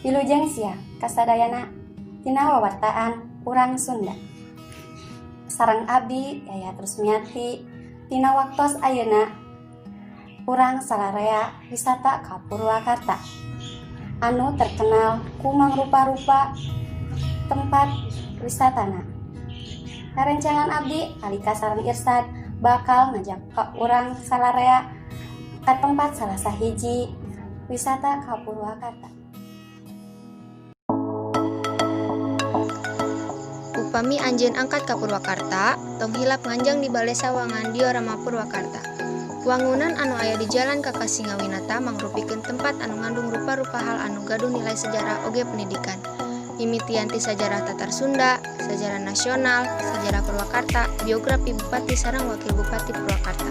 Wilujeng siang kasadayana tina wawartaan urang Sunda. Sareng abdi Yayat Rusmiati tina waktos ayeuna urang salarea wisata ka Purwakarta anu terkenal ku mangrupa-rupa tempat wisatana. Rerencangan abdi Alika sareng Irsad bakal ngajak ka urang salarea ka tempat salah sahiji wisata ka Purwakarta. Upami anjeun angkat ka Purwakarta, tong hilap nganjang di Bale Sawangan Diorama Purwakarta. Wangunan anu aya di Jalan KK Singawinata mangrupikeun tempat anu ngandung rupa-rupa hal anu gaduh nilai sejarah oge pendidikan. Mimitian ti sajarah Tatar Sunda, sajarah nasional, sajarah Purwakarta, biografi bupati sareng wakil bupati Purwakarta.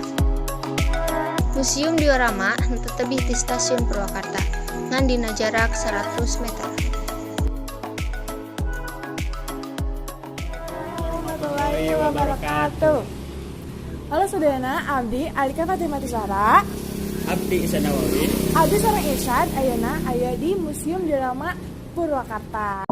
Museum Diorama henteu tebih ti Stasiun Purwakarta, ngan dina jarak 100 meter. Warahmatullahi wabarakatuh. Halo sadayana, abdi Alika Fatimah Tisara. Abdi Isa Nawawi. Abdi sareng Irsyad ayeuna aya di Museum Diorama Purwakarta.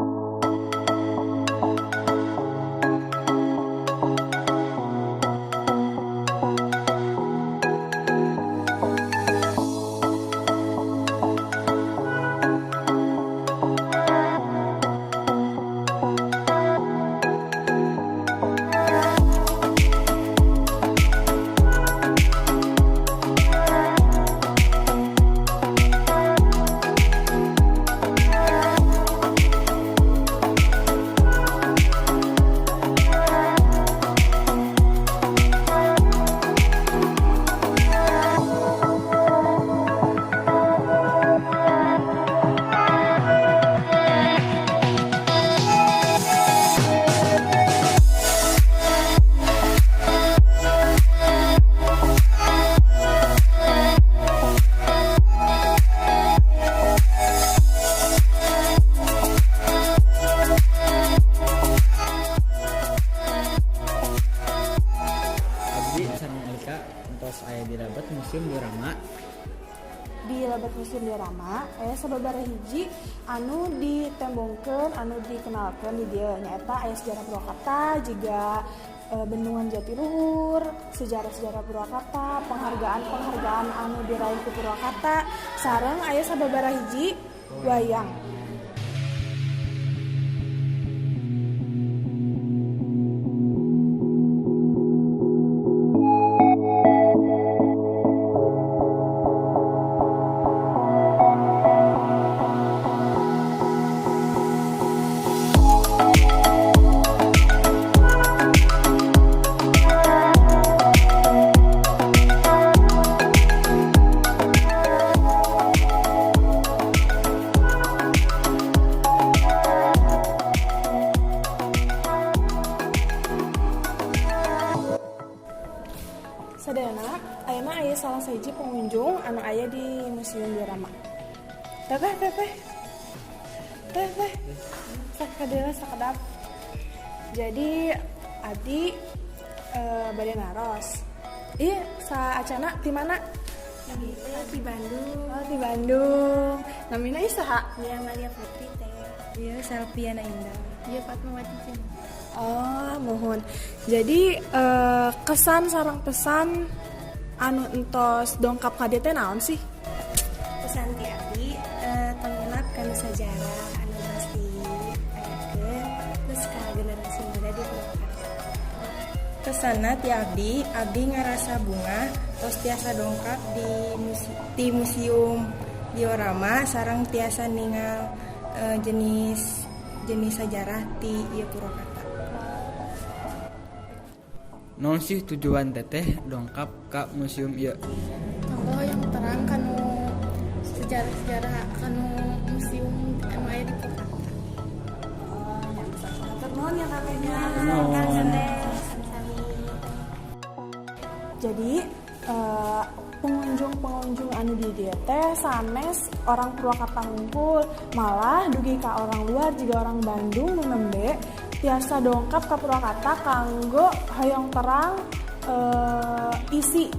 Abdi sareng Alika entos aya di lebet Museum Diorama. Di lebet Museum Diorama aya sababaraha hiji anu ditembongkeun, anu dikenalkeun di dieu, nyaeta aya sejarah Purwakarta jiga Bendungan Jatiluhur, sejarah-sejarah Purwakarta, penghargaan-penghargaan anu diraih ku Purwakarta, sareng aya sababaraha hiji wayang. Sadayana, ayeuna aya salah sahiji pengunjung anu aya di Museum Diorama. Teteh, teteh. Teh, teh. Sakadela sakedap. Jadi abdi bade naros. Ih, saacana ti mana? Di Bandung. Oh, di Bandung. Namina ieu saha? Mia Malia Putri teh. Iya, Selviana Indah. Iya, Fatmawati Cina. Oh, mohon. Jadi kesan sareng pesan anu entos dongkap ka dieu teh naon sih? Pesan ti abdi tong hilap kana sajarah anu tos diayakeun terus ka generasi muda di Purwakarta. Kesanna ti abdi, abdi ngarasa bungah tos tiasa dongkap di Museum Diorama sareng tiasa ningal jenis jenis sajarah ti ieu Purwakarta. Naon sih tujuan teteh dongkap ka museum ieu? Contoh yang terang kanu sejarah-sejarah kanu museum anu aya di Purwakarta. Hatur nuhun ya kakeknya. Nuhun. Jadi pengunjung-pengunjung anu di dieu teh sanes orang Purwakarta hungkul, malah dugi ka orang luar juga orang Bandung nu nembe tiasa dongkap ka Purwakarta kanggo hoyong terang isi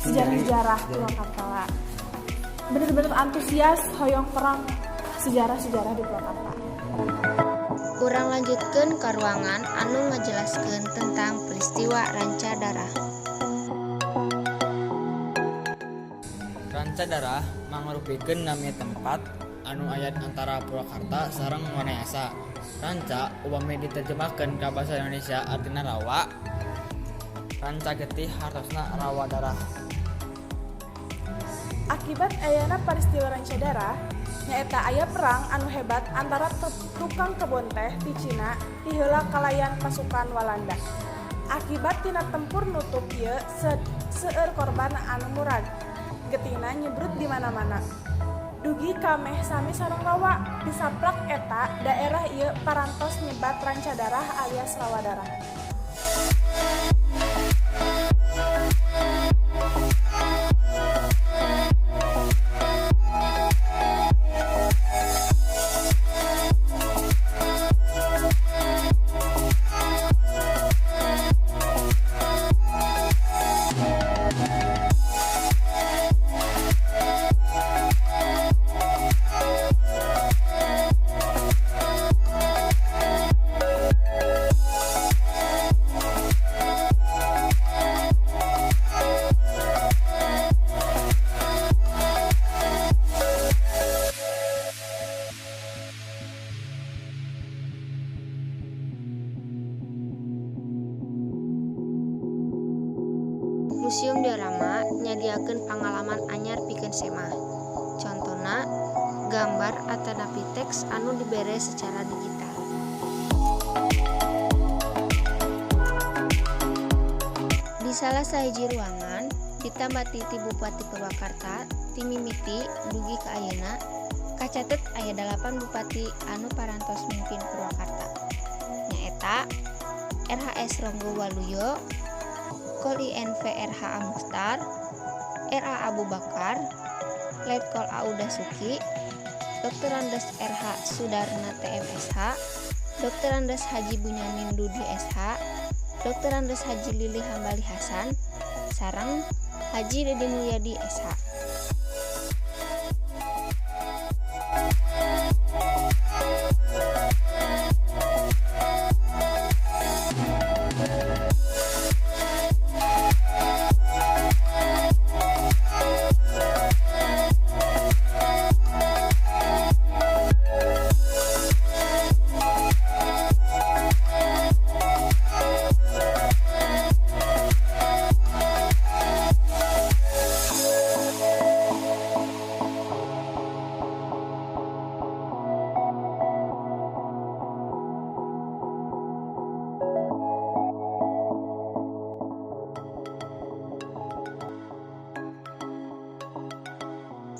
sejarah-sejarah Purwakarta. Bener-bener antusias hoyong terang sejarah-sejarah di Purwakarta. Urang lanjutkeun ka ruangan anu ngajelaskeun tentang peristiwa Ranca Darah. Ranca Darah mangrupikeun nami tempat anu aya antara Purwakarta sareng Wanayasa. Ranca upami diterjemahkeun ka basa Indonesia artina rawa. Ranca getih hartosna rawa darah. Akibat ayana peristiwa Ranca Darah, nyaeta aya perang anu hebat antara tukang kebon teh ti Cina tiheula kalayan pasukan Walanda. Akibat tina tempur nutup ieu seueur korban anu murag. Getihna nyebrut di mana-mana. Dugi ka meh sami sareng rawa, disaplak eta daerah ieu parantos nyebat Ranca Darah alias Rawa Darah. Museum Diorama nyadiakeun pangalaman anyar pikeun semah. Contona gambar atanapi teks anu dibere secara digital. Di salah sahiji ruangan ditambati ti Bupati Purwakarta ti mimiti dugi ka ayeuna kacatet aya 8 bupati anu parantos mimpin Purwakarta. Nyaeta RHS Ronggo Waluyo, Kol INV RH Amustar, RA Abu Bakar, Letkol AU Dasuki, Dr. Andes RH Sudarna TMSH, Dr. Andes Haji Bunyamin Dudi SH, Dr. Andes Haji Lili Hambali Hasan, sareng Haji Deddy Mulyadi SH.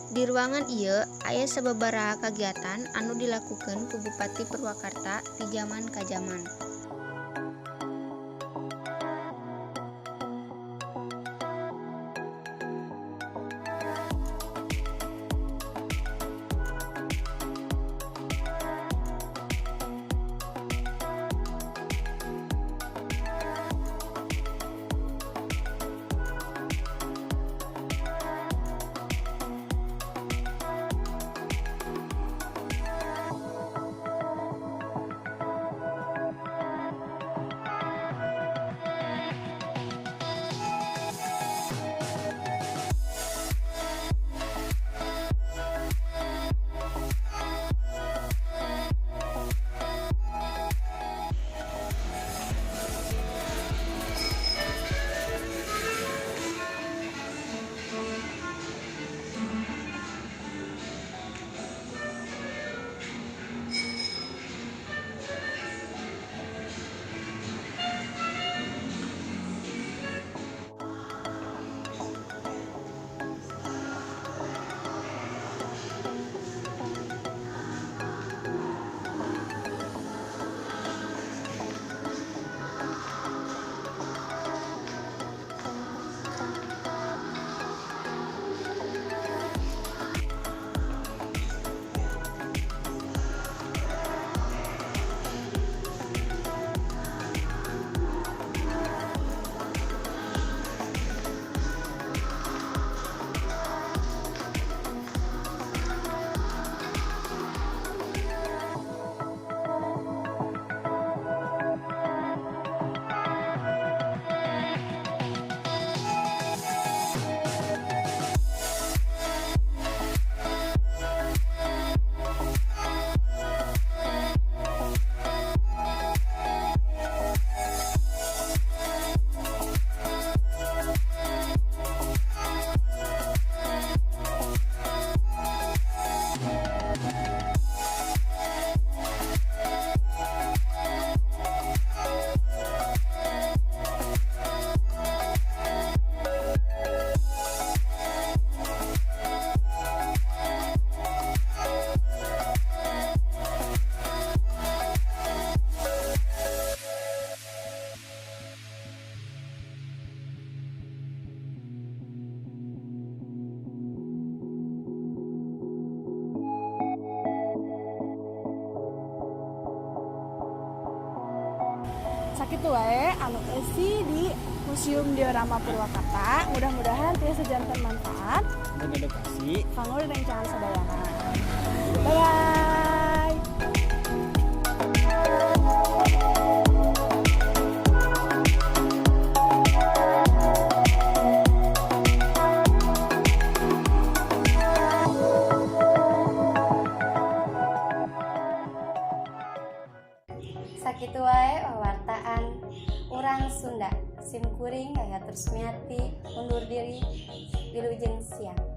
Di ruangan ieu aya sababaraha kagiatan anu dilakukeun ku Bupati Purwakarta ti jaman ka jaman. Sakitu wae anu eusi di Museum Diorama Purwakarta. Mudah-mudahan tiasa janten manfaat dan edukasi kanggo rerencangan sadayana. Bye bye. Sakitu wae wawartaan Urang Sunda. Sim kuring Yaya Trusmiati undur diri, wilujeng siang.